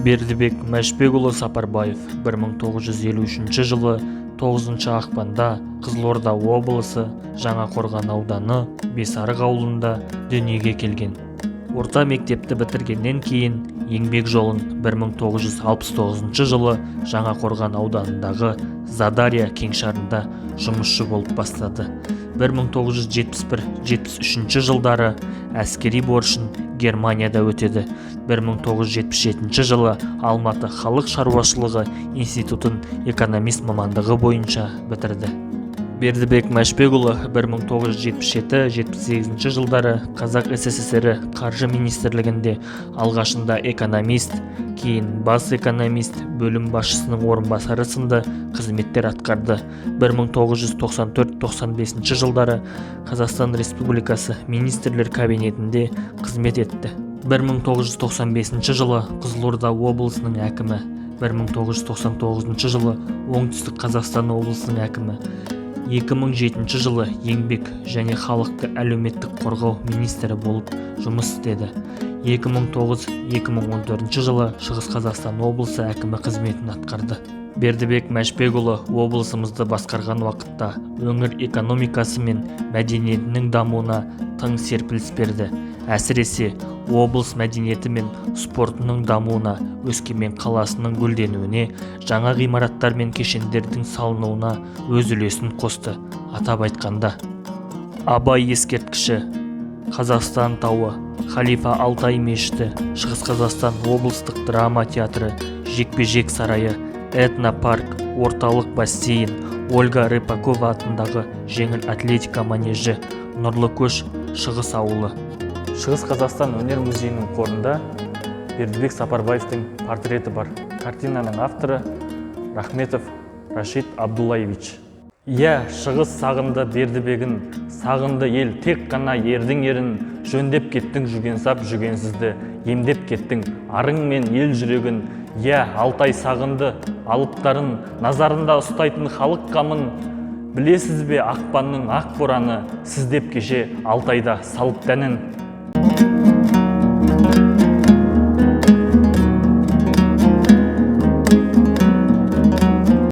Бердібек Мәшбекұлы Сапарбаев 1953 жылы 9 ақпанда Қызылорда облысы Жаңақорған ауданы Бесарық ауылында дүниеге келген. Орта мектепті бітіргеннен кейін еңбек жолын 1969 жылы Жаңақорған ауданындағы Задарья кеңшарында жұмысшы болып бастады. 1971-73 жылдары әскери борышын Германияда өтеді. 1977 жылы Алматы халық шаруашылығы институтын экономист мамандығы бойынша бітірді. Бердібек Мәшбекұлы 1977-78 жылдары Қазақ СССР Қаржы министрлігінде алғашында экономист, кейін бас экономист, бөлім басшысының орынбасары сынды қызметтер атқарды. 1994-95 жылдары Қазақстан Республикасы Министрлер Кабинетінде қызмет етті. 1995 жылы Қызылорда облысының әкімі, 1999 жылы Оңтүстік Қазақстан облысының әкімі, 2007 жылы Еңбек және халықты әлеуметтік қорғау министрі болып жұмыс істеді. 2009-2014 жылы Шығыс Қазақстан облысы әкімі қызметін атқарды. Бердібек Мәшбекұлы облысымызды басқарған уақытта өңір экономикасы мен мәдениетінің дамуына тың серпіліс берді. Әсіресе облыс мәдениеті мен спортының дамуына, Өскемен қаласының гүлденуіне, жаңа ғимараттар мен кешендердің салынуына өз үлесін қосты. Атап айтқанда, Абай ескерткіші, Қазақстан тауы, Халифа Алтай мешіті, Шығыс Қазақстан облыстық драма театры, жекпе-жек сарайы, этнопарк, орталық бассейн, Ольга Рыпакова атындағы жеңіл атлетика манежі, Нұрлы көш, Шығыс ауылы. Шығыс Қазақстан өнер музейінің қорында Бердібек Сапарбаевтың портреті бар. Картинаның авторы Рахметов Рашид Абдуллаевич. Иә, Шығыс сағынды Бердібегін, сағынды ел тек қана ердің ерін. Жөндеп кеттің жүгенсап жүгенсізді, емдеп кеттің арың мен ел жүрегін. Иә, Алтай сағынды алыптарын, назарында ұстайтын халық қамын. Білесіз бе, ақпанның ақ бораны сіздеп кеше Алтайда салып дәнін.